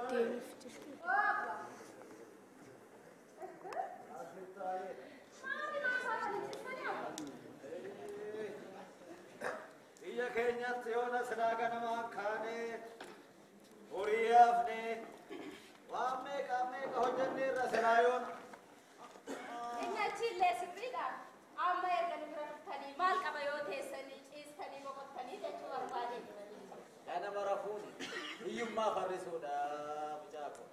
Biddeeniif jirti. Biyya keenyatti yoona silaa ganamaan kaanee horii yaafnee waan meeqa meeqa hojjenneerra silaa yoona. Inni achiillee sirriidha. Amma erga nu bira dhuftanii maal qaba yoo teessanii ciistanii boqottanii jechuu barbaade. Ganama rafuun hiyyummaa farrisuudha mucaa koo.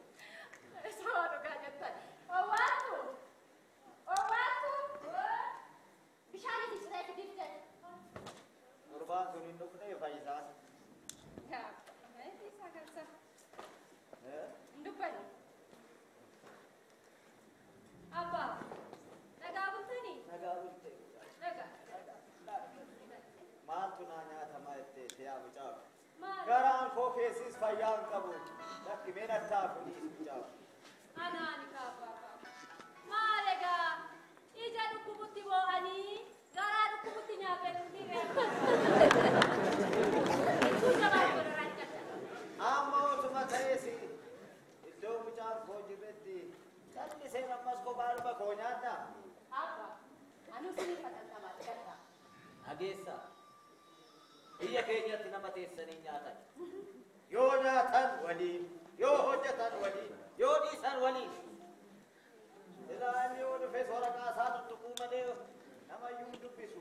Isuma dhugaa jettan. Owwaatu! Owwaatu! Bishaan itti ciree fidiif jedhe. Gurbaan sun hin dhufne fayyisaan. Isaa galcha. Hin dubbanne. Abbaa, nagaa bultanii? Nagaa bulte. Nagaa. Maaltu naa nyaatamaa jettee yaa mucaa koo. Maal? Garaan koo keessis fayyaa hin qabu. Lakki mee nattaa kunis mucaa koo. Anaani kaabaa. Maal egaa ija dhukkubutti boo'anii garaa dhukkubutti nyaaphetti reefu. Jabaa godhan jedha. Amma otuma ta'ees iddoo mucaan koo jirretti calliseen ammas kophaadhuma koo nyaadha. Abba, anu sinii fatantamaa dhiqadha. Dhageessa. Biyya keenyatti nama teessanii nyaatan. Yoo nyaatan waliin, yoo hojjetan waliin, yoo dhiisan waliin. Silaa inni yoo dhufes waraqaa isaa tuttuquu malee namayyuu hin dubbisu.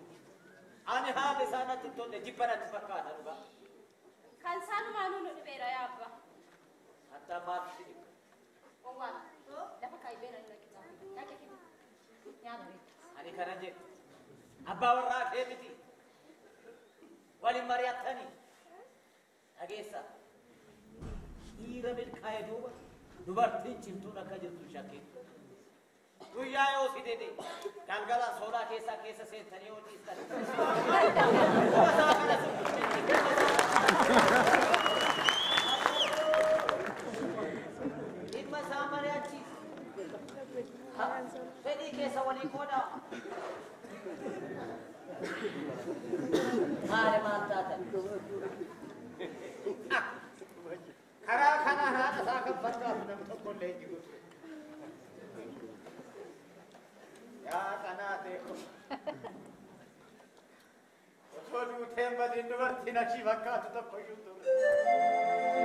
Ani haalli isaa natti hin tolle jibba natti fakkaata dhugaa. Kan isaanumaanuu nu dhibeera yaa abba. Hatta maaltu si dhiba? Owwaan, lafa kaayibee nan naqisa. Naqi fidi. Nyaata. Ani kana jedhu abbaa warraa kee miti. Waliin mari'attanii dhageessa. Dhiira milkaa'e duuba dubartiin cimtuun akka jirtu shakkii. Guyyaa yoo si dide galgala soolaa keessaa keessa seentanii yoo dhiistan. Quba isaa kana dhimma isaa mari'achiisa. Fedhii keessa walii qoodaa. Maali maal taatan? Karaa kana haadha isaa kan fakkaatu namni tokko illee hin jiru ture. Yaa kanaa ta'e kun. Otoo duuteen badiin dubartiin achii fakkaatu tokko iyyuu hin turre.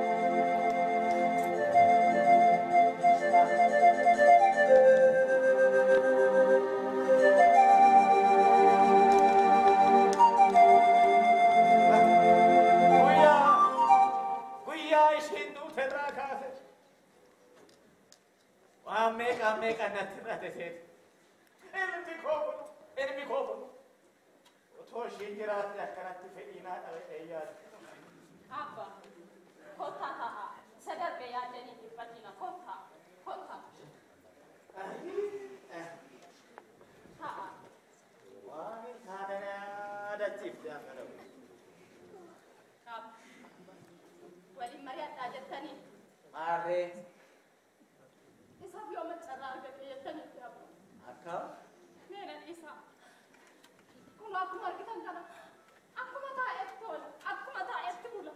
Guyyaa guyyaa ishiin duute irraa kaase. Waan meeqa meeqa natti hir'ate seete. Ilmi koo kun ilmi koo kun otoo ishiin jiraatte akkanatti fedhii naa dhabe eeyyaadha. Abba, kottaa taa'aa. Isa darbe yaaddanii dhiphatina. Kottaa, kottaa. Taa'aa. Waan hin taane na yaadachiifte amma dhabu. Abba, waliin mari'adhaa jettanii. Maarree Isaaf yoo maccarraa argate jettanitti abba. Akkam? Meena dhiisaa. Kun akkuma argitan kana akkuma taa'etti tola, akkuma taa'etti bula.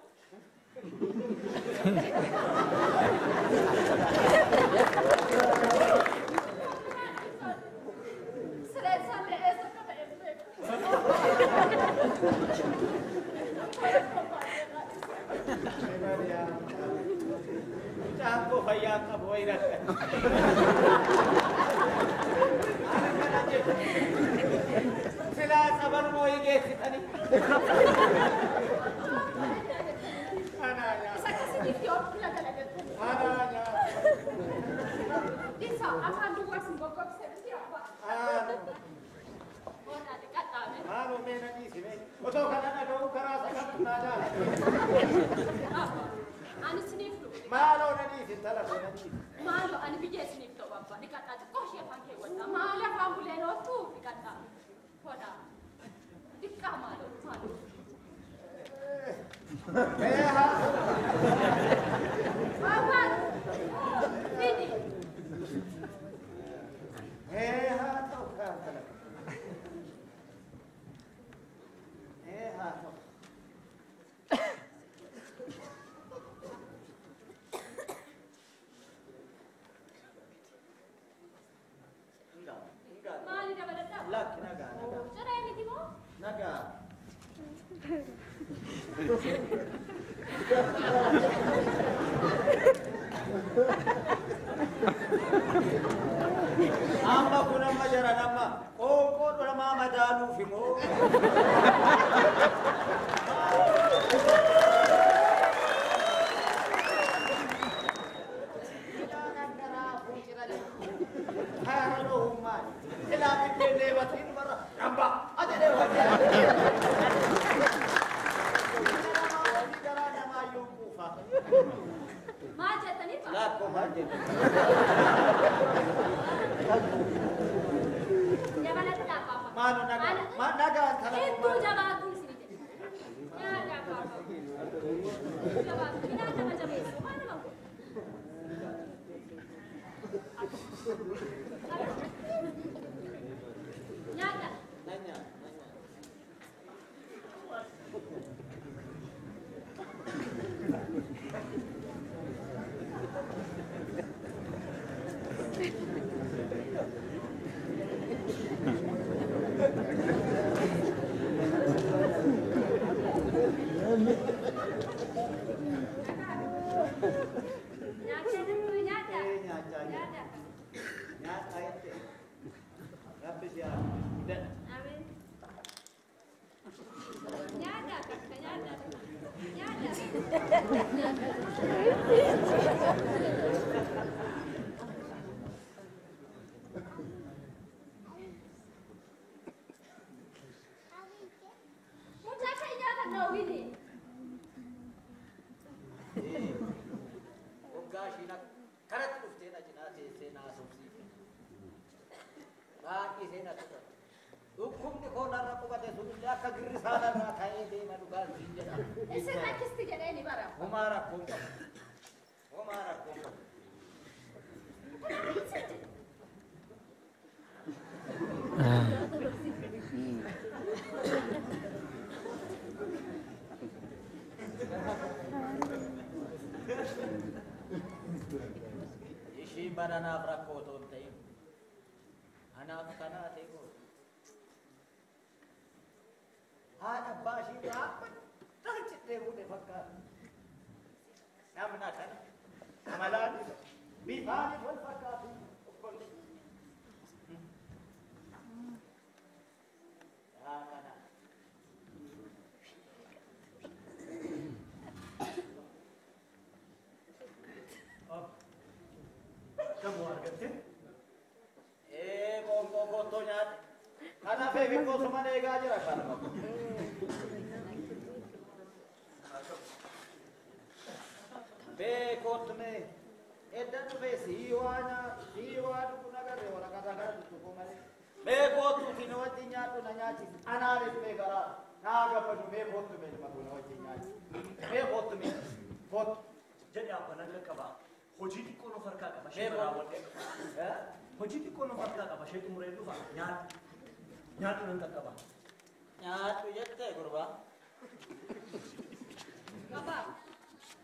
Sireen isaallee eessa akka ta'e hin beeku. Mucaan koo fayyaa hin qabu wayi rakkate. Ani kana jedhu. Silaa sabanuma wayii geessitanii. Anaa Isa nyaata. akkasitiif yoo bula gala jettanii. Anaa nyaata. Dhiisaa afaan duwwaa sin goggobse miti abbaa. Anu. Boonaa dhiqadhaame. Maaloo mee na dhiisi mee. Otoo kana dhaga'uu karaa isa kam naa jaala. Abbaa, ani isiniif dhufe. Maaloo na dhiisi intala koo na dhiisi. Maaloo ani biyyee isiniif ta'u abbaa dhiqadhaa xiqqoo ishee afaan keewwadhaa. Maali afaan buleen ooltu dhiqadhaa. Hodhaa. Dhiqqaa maaloo maaloo. Mee haa ta'u. Abbaa, fidi. Mee haa ta'u kaa intala koo. Mee haa ta'u. Amma kun amma jaran amma qoonqoo namaa madaaluuf immoo. Maal jettanii fa? Lakkoo maal jettu? Jabalatti abbaa. Maaloo nagaa maal nagaa intala koo Hedduu maal? jabaatu isin jedhe. Nyaata abbaa. Jabaatu. Midhaan nama jabeessu. Maal nama godhu? Nyaata. Nan nyaata nan nyaata. Nyaata nyaata. Ee nyaachaa jira. Nyaata. Nyaata jette. Rabbi si haa guddadha. Amiin. Nyaata akka nyaata. Nyaata. Mucaa kan nyaata dhawwini. Waggaa ishiin akkanatti dhuftee na cinaa teessee na haasofsiifte. Baay'isee na tuqe. Dhukkubni koo narra qubate sunillee akka girrisaa narraa ka'ee deema dhugaan siin jedha. Isin rakkisti jedhee ni bara. Homaa rakkoon qabu. Homaa rakkoon qabu. Ishiin bara naaf rakkoo otoo hin ta'in anaaf kanaa ta'e goote. Haadha abbaa ishii biraa dhalchittee fuudhe fakkaata. Namna kana amalaanis bifaanis wal fakkaatu obboleessi. Yaa kana. Gamoo argatte? Ee qoonqoo koottoo nyaate. Kanaaf eebikkoo suman eegaa jira kanuma. Bee koottu mee edda dhufee sii waa nyaatu sii waa dhugu nagarre waraqata kana tuttuquu malee. Mee koottuuti na wajjin nyaadhu na nyaachisi anaanis mee garaa naa gammadu mee koottu mee ilma koo na wajjin nyaachisi. Mee koottu mee koottu. Jedhe abbaa nan qaqqaba. Hojii xiqqoo nuuf harkaa qaba. Ishee Mee raawwadhe. koottu. Hojii xiqqoo nuuf harkaa qaba. Ishee xumuree dhufa. Nyaadhu. Nyaadhu nan qaqqaba. Nyaadhu jettee gurbaa. Abbaa.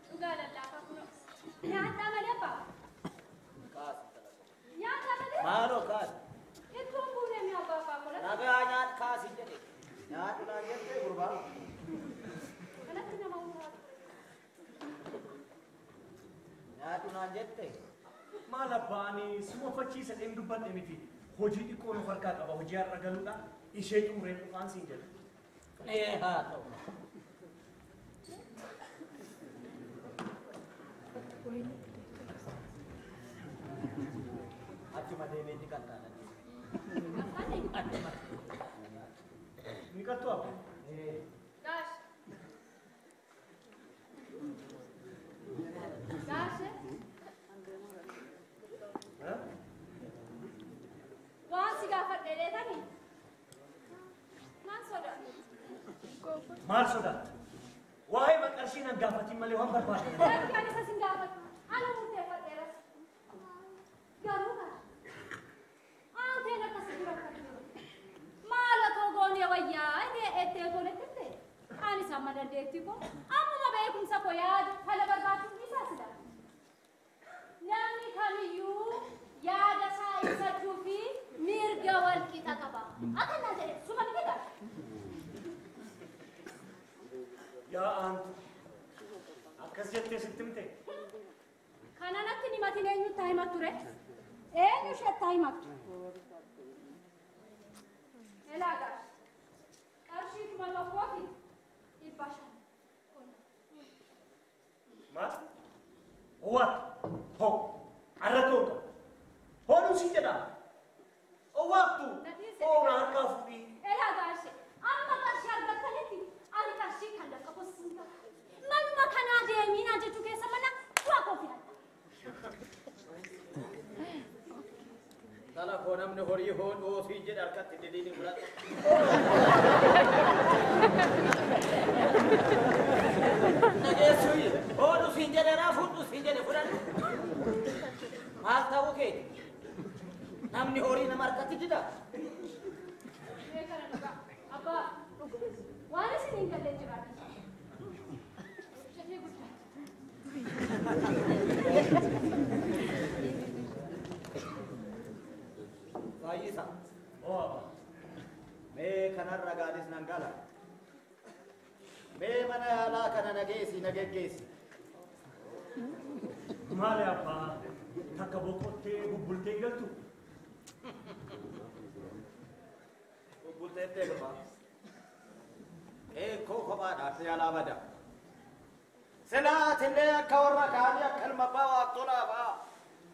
Dhugaa lallaafaa kunoo. Nyaata malee abbaa. Kaasi intala koo. Nyaata malee. Maaloo kaasi. Ittoon buunee mi abbaa abbaa kola. Nagaa nyaadhu kaasi jedhe. Nyaadhu naan jettee gurbaa. Kanatti nama muraasa. Nyaadhu naan jette. Maal abbaa ani suma uffachiisa dheen dubbadhe miti. Hojii xiqqoo nuuf harkaa qaba. Hojii har'a galuudha. Ishee xumuree dhufaan siin jedha. Ee haa ta'u. Achuma deemee dhiqattaa na deeme. Achuma. Ni qattu abbaa? Ee. Gaash. Gaash. Waan si gaafadhe leetanii. Naan sodaadha. Maal sodaatta? Waa'ee maqarshii nan gaafatin malee waan barbaadde. Lakki ani isa sin gaafadhu. Ana murteeffadheeras. Garuu kana. Aanteen akkasi dura akkatti. Maal otoo goonee wayyaa inni ettee goonetti ta'e. Anis amma dandeettii koo ammuma beekumsa koo yaadu fala barbaachuun isaa sila. Namni kamiyyuu yaada isaa ibsachuu fi mirga wal qixa qaba. Akka naa jedhe suma ni beekaa. Yaa aantu akkas jettee sitti himte? Kana natti himatin eenyutti haa himattu ree? Eenyu isheetti haa himattu? Elaa gaara. Qarshii 1,500. Maal? Owwaattu. Hoo. Arra koo qabu. Hooduu siin jedha. Owwaattu. Hoo na harkaa fuudhii. Elaa gaashe. Amma qarshii argattanitti ani qarshii kan lafa qossiin qaba. Manuma kanaa deemiinaa jechuu keessa mana du'a koo filadha. Tala koo namni horii hoodhoo siin jedhe harkatti diliin fudhate. Dhageessuyi hoodhu siin jedhe naa fudhu siin jedhe fudhadhu. Maal ta'uu keeti? Namni horii nama harkatti dida. Mee kana dhugaa. Abbaa waan isin hin galle jiraate. Hojjetee guddaa. Fayyisa. Oo abbaa. Mee kanarra gaadis nan gala. Mee mana yaalaa kana na geessi na geggeessi. Maali abbaa? Takka boqottee bubbultee galtu? Bubbulteettee dhufa. Eekoo kophaadhaaf yaalaa bada. Silaatillee akka warra kaanii akka ilma abbaa waaqtolaa fa'a.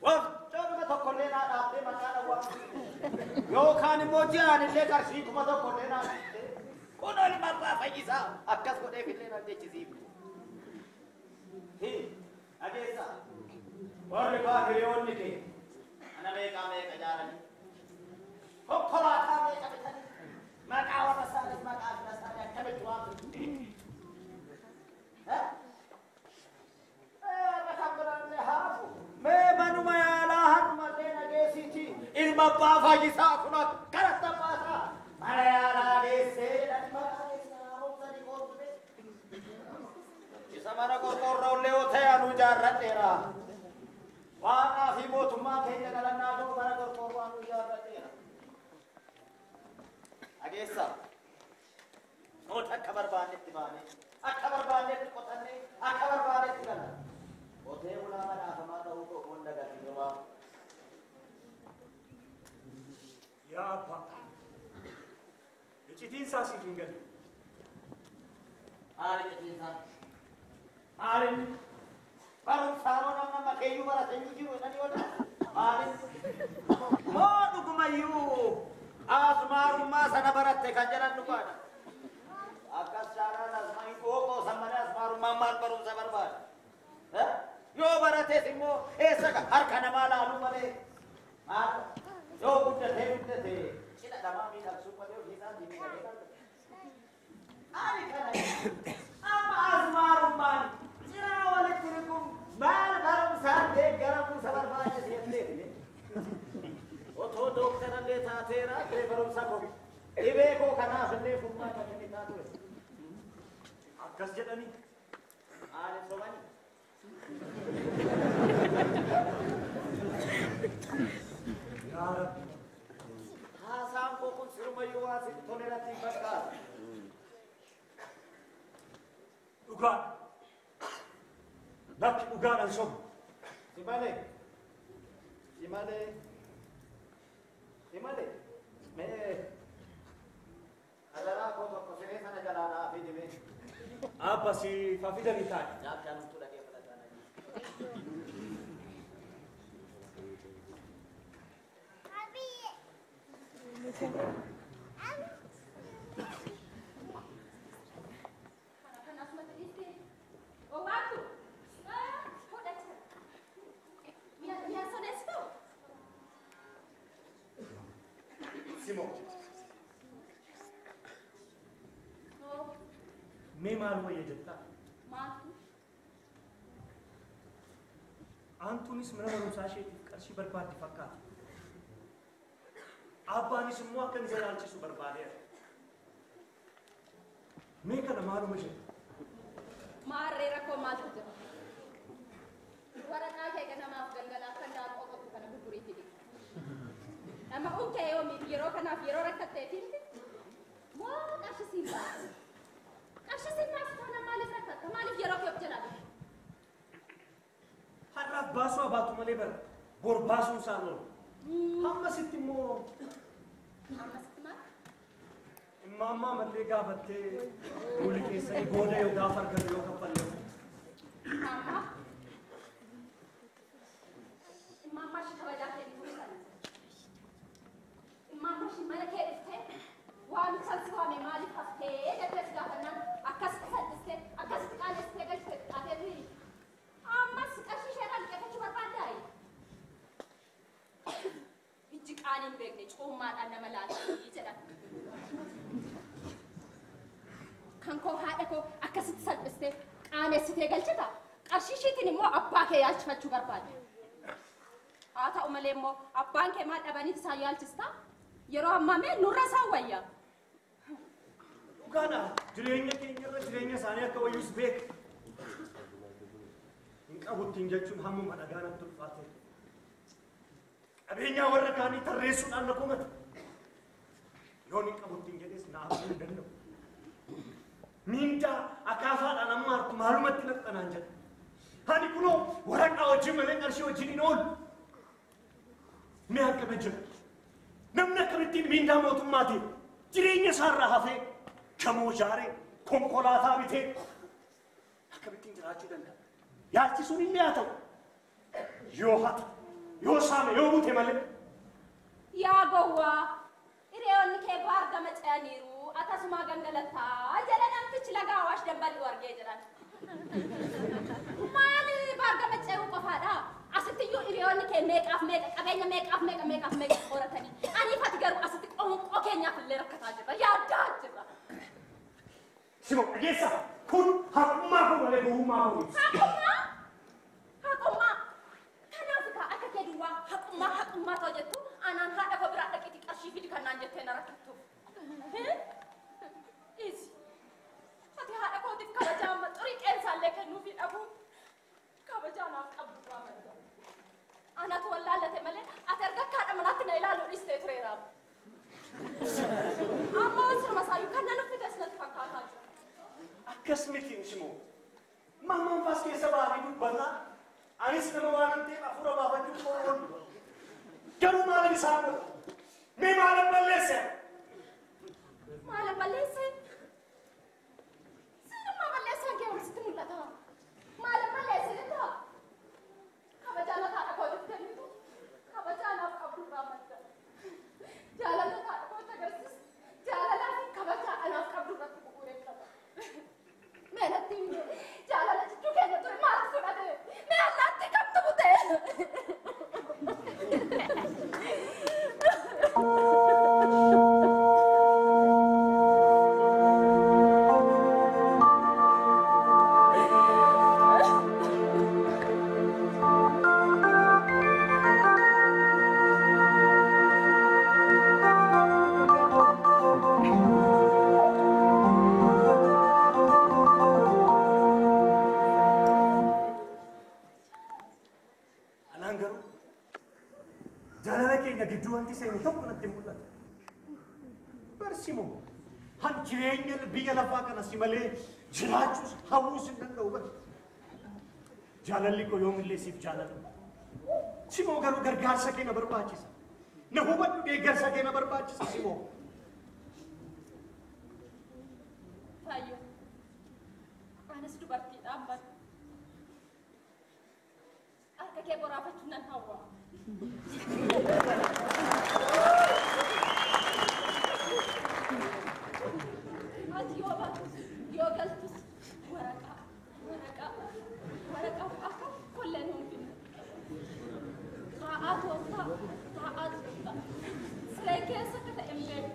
Wafcoodhuma tokkollee naa dhaabbee maqaa dhawwaa. Yookaan immoo ji'aanillee qarshii 1000 naa dhaabbee. Kun ilma abbaa fayyisaa akkas godheefillee nan jechisiiftu. Dhageessaa. Warri kaa hiriyoonni kee mana meeqaa meeqa ijaaranii konkolaataa meeqa bitanii maqaa warra isaaniis maqaa fira isaanii akkamitti waamtu? Warra kan biraallee haafu. Mee manuma yaalaa harmallee dhageessiiti ilma abbaa fayyisaa kun akkanatti abbaasaa mana yaalaa geessee jedhanii maqaa isaa haaromsanii qoosne. Isa mana qorqoorroollee yoo ta'e anuu ijaarradheera. Waaqaa fi mootummaa keenya galannaa ta'u mana qorqoorroo anuu ijaarradheera. Dhageessaa. Noota akka barbaannetti baanee, akka barbaannetti qotannee, akka barbaannetti galla. Qotee bulaa badhaafamaa ta'uu koo hunda gatii. Yaa abbaa. Iccitiin isaa siif hin galu. Maali iccitiin isaa? Maali? Barumsaanoo namna makeeyyuu barateyyuu jiru jedhanii oolu. Maali? Moo dhugumayyuu asmaarummaa sana baratte kan jedhan dhugaadha. Akkas caalaan asmaa hin qooqoosan malee asmaarummaan maal barumsa barbaada? Yoo barates immoo eessa harka namaa laaluu malee maal yoo guddatee guddatee cidha namaa miidhagsuu malee ofii isaatii miidhagee galta. Ani kana amma asmaarummaan cinaa walitti riquun maal barumsaan deeggaramuu isa barbaachise jetteeti. Otoo dooktarallee taateera ta'e barumsa koo dhibee koo kanaaf illee furmaata kennitaa ture. Akkas jedhanii. Maali sobanii? Yaa Rabbi. Haasaan koo kun sirumayyuu waan sitti tole natti hin fakkaatu. Dhugaadha. Lakki dhugaadhaan sobu. Si malee. Si malee. Si malee. Mee adaraa koo tokko siree sana jalaa naa fidi mee. Abba siif haa fidanii taa'e. Nyaachaa numtuu dhaqee fudhataa na Kana kan asumatti dhiiste. Owwaattu. Fudhacha. Mi'a sodeessituu? Simo. Oo Mee maal wayya jettaa? maaltu? Aantuunis mana barumsaa isheetiif qarshii barbaaddi fakkaata. Abbaanis immoo akka inni ilaalchisu barbaadeera. Mee kana maaluma jedhu? Maarree rakkoo maaltu jira? Waraqaa kee ganamaaf galgala akka daakuu qotu kana gurgurii fidi. Dhama'uun kee yoomiif yeroo kanaaf yeroo rakkatteefi miti? Moo qarshii siin baasu? Qarshii siin baasu taanaan maaliif Baasuu abaatu malee bara bor baasuun isaan oolu. Hamma sitti immoo. Amma sitti maal? Immaammaa mallee gaafattee fuulli keessanii booda yoo gaafa argatu yoo kaffalle. Immaammaa? Immaammaa ishee kabajaa kennituu sana. Immaammaa ishee mana kee dhuftee waamichaan si waame maaliif haftee jettee si gaafannaan akkasitti salphistee akkasitti qaanessitee galchite qixxaatee ammas qarshii isheerraa liqeeffachuu barbaaddaayi. Ijji qaanii hin beekne coommaadhaan nama laaltii jedhan. Kan koo haadha koo akkasitti salphistee qaanessitee galchita. Qarshii ishiitiin immoo abbaa kee yaalchifachuu barbaadde. Haa ta'u malee immoo abbaan kee maal dhabaniif isaan yaalchistaa? Yeroo ammaa mee nurra isaan wayya. Dhugaadha jireenya keenyarra jireenya isaanii akka wayyus beeka. Hin qabuttiin jechuun hammuma dhagaa natti ulfaate. Qabeenyaa warra kaanii tarreessuudhaan na komata. Yoon hin qabuttiin jedhes na hafuu hin danda'u. Miindaa akaafaadhaan amma harku maalumatti naqxanaan jedha. Ani kunoo waraqaa hojii malee qarshii hojiin hin oolu. Mee akkana jira. Namni akkamittiin miindaa mootummaatiin jireenya isaarraa hafee gamoo ijaaree konkolaataa bitee akkamittiin jiraachuu danda'a? Yaalchisuun illee haa ta'u. Yoo hata, yoo saame, yoo bute malee. Yaa gowwaa, hiriyoonni kee baargama ce'aniiru, akkasuma gangalattaa jedha namtichi laga Awaash dambalii argee jedhan. Maali baargama ce'uu qofaadha? Asitti iyyuu hiriyoonni kee meeqaaf meeqa qabeenya meeqaaf meeqa meeqaaf meeqa horatanii. Aniif ati garuu asitti qoonqoo keenyaaf illee rakkataa jirra, yaaddaa jirra. Simo dhageessa kun haqummaa koo malee gowwummaa koo miti. Haqummaa? Haqummaa? Kanaaf kaa akka kee duwwaa haqummaa haqummaa ta'u jettu anaan haadha koo biraa dhaqeeti qarshii fidi kan naan jettee na rakkattuuf. Dhiisi. Ati haadha kootiif kabajaa amma xurii qeensaallee kennuufii dhabuun kabajaa naaf qabdu irraa madda. Anatu wallaallate malee ati erga akka haadha manaatti na ilaaluu dhiistee tureera. Amma sirma isaayyuu kan nan uffites natti fakkaataa jira. Akkas miti Simo. Mammaan faas keessa ba'anii dubbataa. Anis nama waan ta'eef hafuura baafachuu koo oolu. Garuu maalan isaan godha? Mee maalan balleesse? Maalan balleesse? Siinimmaa balleessaan kee sitti mul'ata. Maalan balleesse jettaa? Kabajaa na haadha kootiif kennitu kabajaa naaf qabdu irraa madda. Jaalala haadha kootti agarsiisu jaalalaa fi kabajaa anaaf qabdu irratti bu'uureffata. Mee natti himi jaalala jidduu keenya ture maaltu fudhate? Mee allaattii kamtu bute? Anaan garuu jaalala keenya gidduu wanti seenu tokko natti mul'ata. Barsimoo han jireenya biyya lafaa kana si malee jiraachuus hawwuus hin danda'u bara. Jaalalli koo yoomillee siif jaalala. Simoo garuu gargaarsa kee na barbaachisa. Na hubadhu deeggarsa kee na barbaachisa Simoo. Faayyoo, anis dubartiidhaan bara. Harka kee boraafachuun nan hawwa. Ati yoo baatus yoo galtus waraqaa waraqaa waraqaa akka kolleen hin finne. Taa'aa tooftaa taa'aa turta. Siree keessa akka ta'e hin beeku.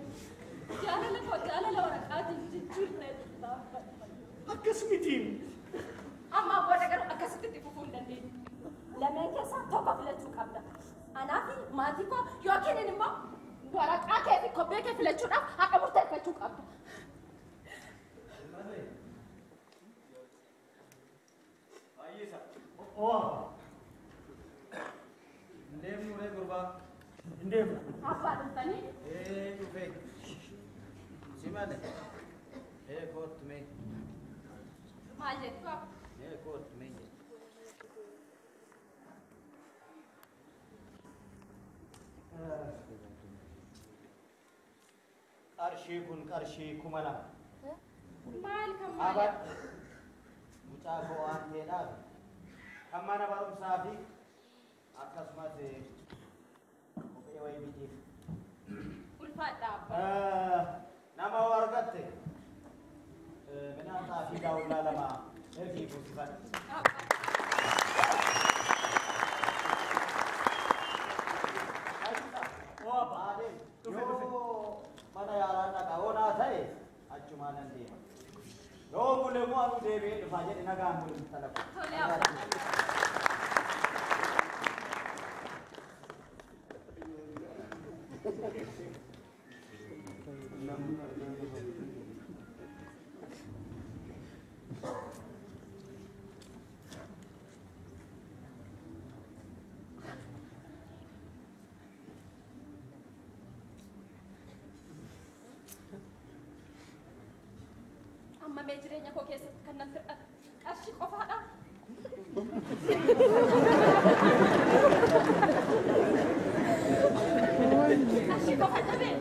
Jaalala koo jaalala waraqaatiin jijjiirtee jirta. Akkas mitiin. Ammaa booda garuu akkasitti itti fufuu hin dandeenyu. Lameen keessaa tokko filachuu qabda. Anaa fi maatii koo yookiin immoo waraqaa kee fi kobbee kee filachuudhaaf haqa murteeffachuu qabda. Baay'isa. Oo. Hin deemnu ree gurbaa. Hin deemnu. Abbaa dhuftanii Ee dhufee. Si malee. Ee kootu mee. maal jettu abba? Ee kootu mee jedhe. Qarshii kun qarshii 2000. Maal kan maal? Mucaa koo waan ta'eedhaaf kan mana barumsaa fi akkasumas kophee wayii bitiif. Ulfaadha abbaa. Nama hoo argatte midhaan xaafii daawullaa 2 ergii buusifadhu. Yoo mana yaalaa dhaqa onaa ta'e achumaan nan deema. Yoo bule immoo aduu deebi'ee dhufaa jedhe nagaan bulu talafu. Tole abbaa. Amma mee jireenya koo keessatti kan nan fir'ate qarshii qofaadha. Qarshii qofa dhabee.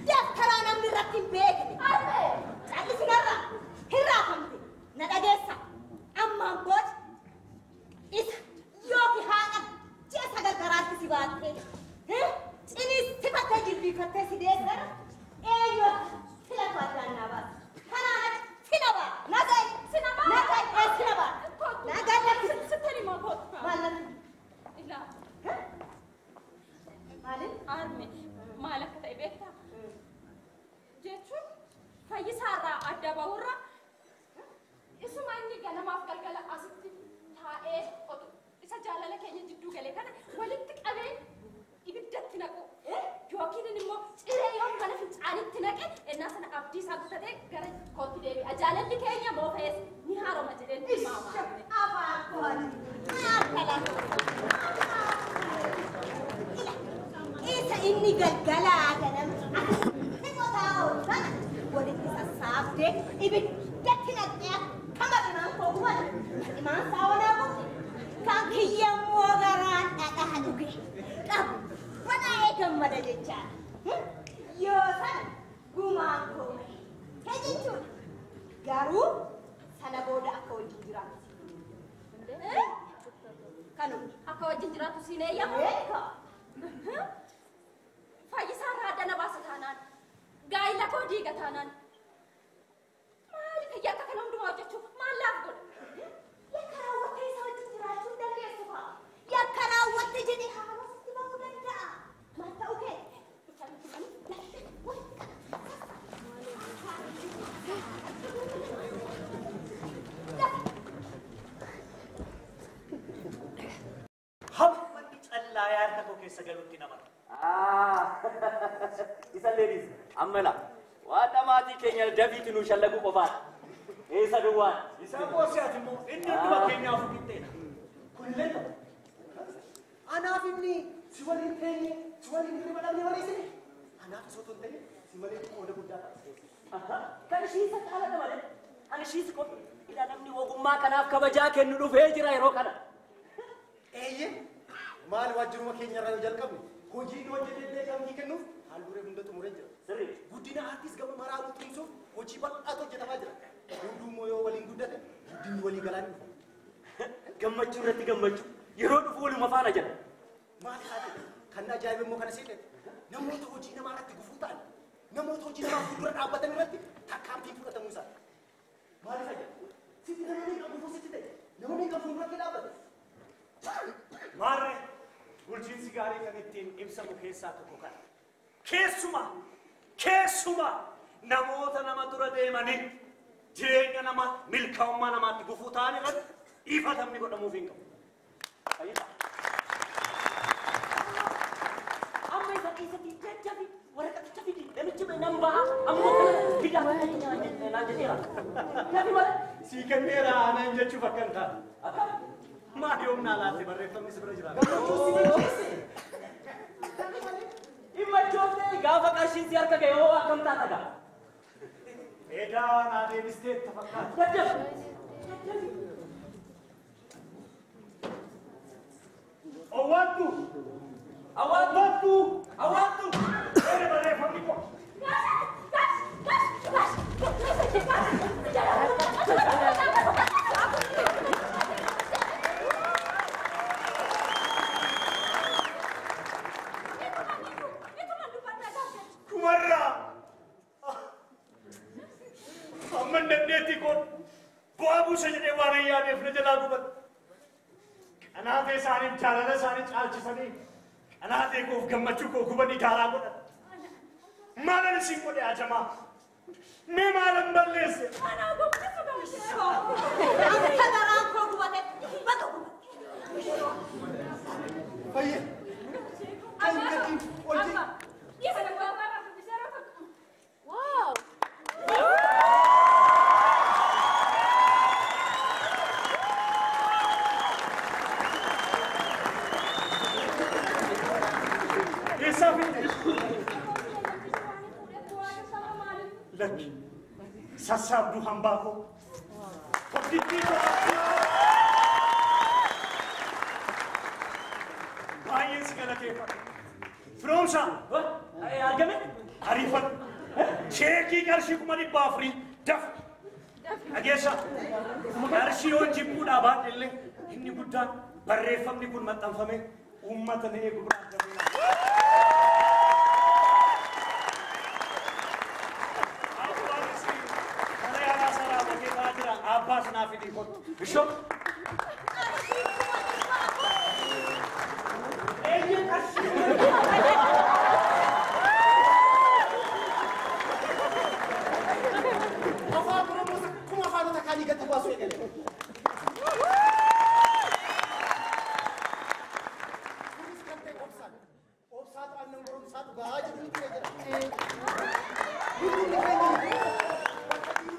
Daftara namni irratti hin beekne. Callisinarra hin raafamte. guddifattee si deessara eenyu filatu addaan naa baasa. Kanaan achi sina baa. Nagaa Sina baa. Nagaa sina baa. Nagaa lakki. Sitti himaa kootu. Maal natti? Ilaa Maalin? Arme maal akka ta'e beektaa? Jechuun fayyisaarraa adda bahurraa isuma inni ganamaaf galgala asitti taa'ee isa jaalala keenya jidduu galee kana walitti qabee ibiddatti naqu yookiin immoo ciree yoo mana fincaanitti naqe ennaa sana abdii isaa guutatee gara kootti deebi'a. Jaalalli keenya moofees ni haaroma jedheen tilmaama. Afaan kooti. Maal Isa inni galgalaa ganama asitti qotaa oolu kana walitti sassaabdee ibiddatti naqxee akkama dhimaan koo gubata. Dhimaan isaa onaa gubte. Kan kiyya immoo garaan dhadhaa dhuge. Qabbanaa'ee gammada jechaadha. Yoo sana gumaan koo bahe jechuudha. Garuu sana booda akka wajjin jiraatu. Kanuma. Akka wajjin jiraatu siin eeyyamu. Eegaa. Fayyisaarraa adda na baasa taanaan gaa'ila koo diiga taanaan maaliif yakka kana hundumaa hojjechuuf maal laaf godha? Yakka raawwattee isa wajjin jiraachuu hin dandeessu fa'a. Yakka raawwatte jedhee haaloo sitti bahuu danda'a. Maal ta'uu kee? Hamma inni callaa harka koo keessa galutti nama. Isa ladies, amma waan dhamaatii keenya dafiitti nu shallaguu qofaadha. Eessa duwwaan? Isa qoosiyaati immoo inni hunduma keenyaaf qixxeedha. Kunillee ta'u. Anaaf inni si waliin teenye, si waliin hirriba dhabnee barreessine. Anaaf osoo hin ta'in si malee qooda guddaa taasise. Kan ishii isa caalata malee. Kan ishii si qofa. Ila namni ogummaa kanaaf kabajaa kennu dhufee jira yeroo kana. Eeyyee maal waajjiruma keenya irraa yoo jalqabne hojii inni hojjete illee qabnii kennuuf haal duree hunda xumuree jira. Sirrii. Guddina aartiis gama maraa tumsuuf hojii bal'aatu hojjetamaa jira. Hunduu immoo yoo waliin guddate guddinni walii galaa ni dhufa. Gammachuu irratti gammachuu yeroo dhufu waluma faana jira. Maal taate kan ajaa'iba immoo kana seete namoota hojii namaa irratti gufuu ta'an namoota hojii namaa fuuldura dhaabbatan irratti tarkaanfiin fudhatamuu isaati. Maaliif ajaa'iba? Sitti nama meeqa gufuu sitti ta'e nama meeqa fuulduratti dhaabbate? Maarree bulchiinsi gaarii kan ittiin ibsamu keessaa tokko kana. Keessumaa keessumaa namoota nama dura deemanii jireenya namaa milkaa'ummaa namaatti gufuu ta'an irratti ifatamni godhamuuf hin qabu. Fayyisa. Amma isa keessatti jajjabi waraqaticha fidi namichi nan baha amma kana fidaa naan jedheera. Nafi malee. Sii kenneera naan jechuuf akkan ta'a. Akkam? Maal yoomnaa laatte barreeffamni si bira jira. Gammachuu si milkeesse. Dhimma ijoollee gaafa qarshiin si harka ga'e hoo akkam taata gaa? Edaa naa deebistee itti fakkaata. Jajjabi. Jajjabi. Owwaattu! Awwaattu! Owwaattu! Awwaattu! Eere barreeffamni koo. Kumarraa! Amma dandeettii koo bu'aa buusa jedhee waan hin yaadeef na jalaa gubate. Qanaatee isaaniif jaalala isaanii caalchisanii qanaatee koof gammachuu koo gubanii daaraa godhan. Maalan isin godhe ajamaa? Mee maalan balleesse? Akka garaan koo gubate baga gubate. Fayyee kan gatiin ol jedhe. Wow! Eessaa fidde? Lakki sassaabduu hambaa koo tokkittii koo baay'een si galateeffadha. Firoomsaa Argame? ariifadhu. Cheekii qarshii 400,000 dafi. Dhageessaa qarshii yoo jibbuudhaa baadhe illee inni guddaan barreeffamni kun maxxanfamee uummata na eegu biraan gahuu. fidii kottu. Ishoo. Eeyyee qarshii. Afaan Oromoo akkuma afaanota kaanii gadi baasuu eegale. Kunis kan ta'e obsaan. Obsaatu aannan goromsaa dhugaa jedhu ni ture jira. Hundumni keenya bakka jiru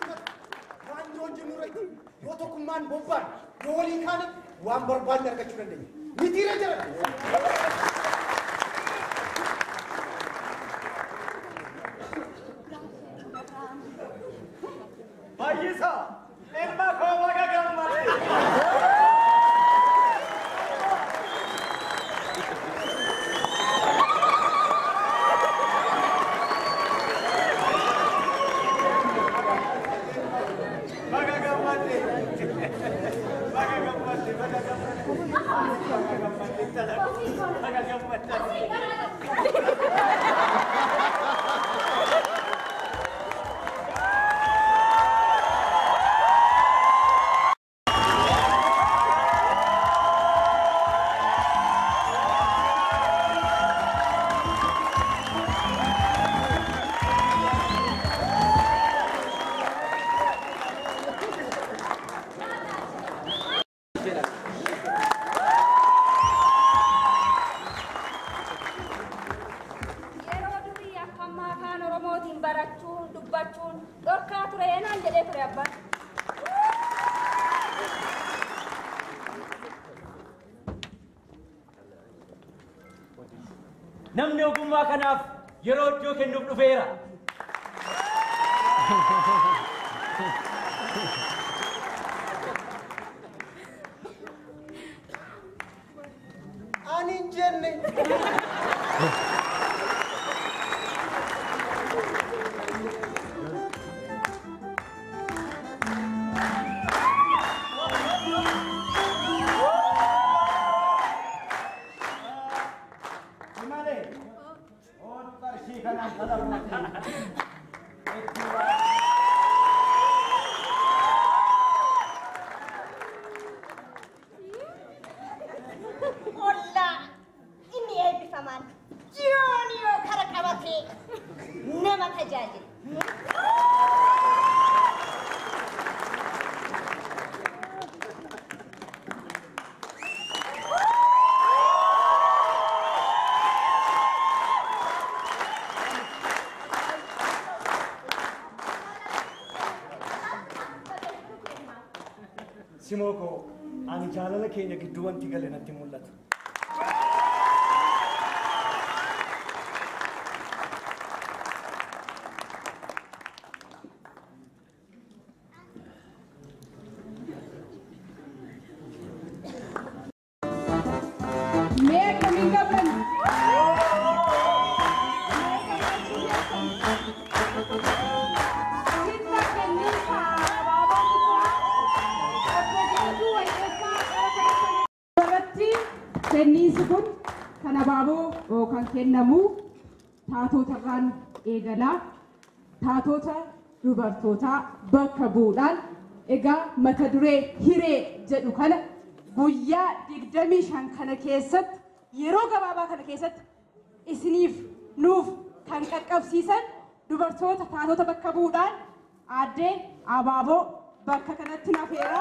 waan hojjennu irratti yoo tokkummaan bobbaan yoo waliin kaane waan barbaanne argachuu dandeenya. Mitiirra jira. Fayyisaa ilma koo baga gammadde. Baga gammadde. Baga gammadde. Baga gammadde. Baga gammadde. Baga gammadde. Yeroo durii akka ammaa afaan Oromootiin barachuun dubbachuun dhorkaa ture naan jedhee ture abbaan. Namni ogummaa kanaaf yeroo iddoo kennuuf dhufeera. Ani hin jenne. Malee oon qarshii kanaan kadhamuuti. Itti waa. Ollaa inni eebbifamaan jiroon yoo kara qabatee nama tajaajila. Simoo koo ani jaalala keenya gidduu wanti gale natti mul'ata. Mee akkamiin qabdan? Mee gammachuu keessan? Sirna kenniinsa abaaboo kutaa obbo Geetuu Wayyeessaa irratti kenniinsi kun kan abaaboo kan kennamu taatootarraan eegalaa taatota dubartootaa bakka bu'uudhaan egaa mata duree hiree jedhu kana guyyaa 25 kana keessatti yeroo gabaabaa kana keessatti isiniif nuuf kan qaqqabsiisan dubartoota taatota bakka bu'uudhaan aaddee abaaboo bakka kanatti nafeera.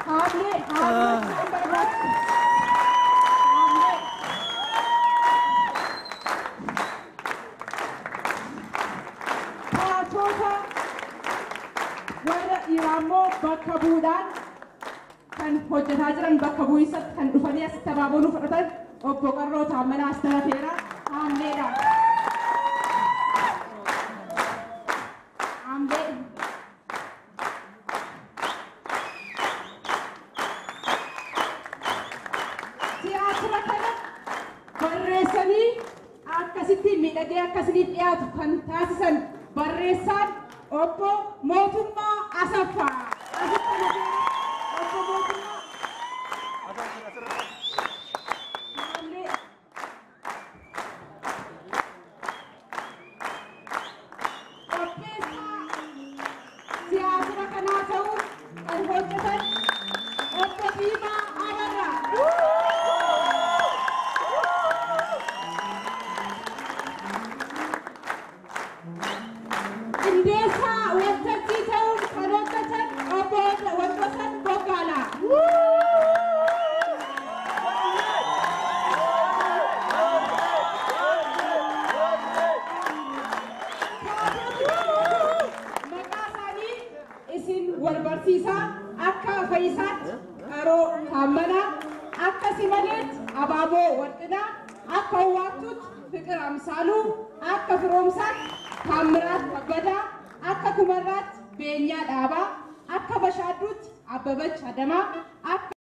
Haamlee haamlee kan barbaachisu. Haamlee. Taatota warra dhiiraa immoo bakka bu'uudhaan kan hojjetaa jiran bakka bu'iisatti kan dhufanii asitti abaaboo nu fudhatan obbo Qarroo Taammanaa as tarateera haamleedha. Haamlee. Tiyaatira kana barreessanii akkasitti miidhagee akkasiniif dhiyaatu kan taasisan barreessaan obbo Mootummaa Asaffaa. Asitti nafeera obbo Mootummaa. Haamlee. Taammanaa, akka Simaleetti Abaaboo Warqinaa, akka Owwaattuutti Fiqir Amsaaluu, akka Firoomsaatti Taammiraat Kabbadaa, akka Kumarraatti Beenyaa Dhaabaa, akka Bashaadduutti Abbabach Adamaa, akka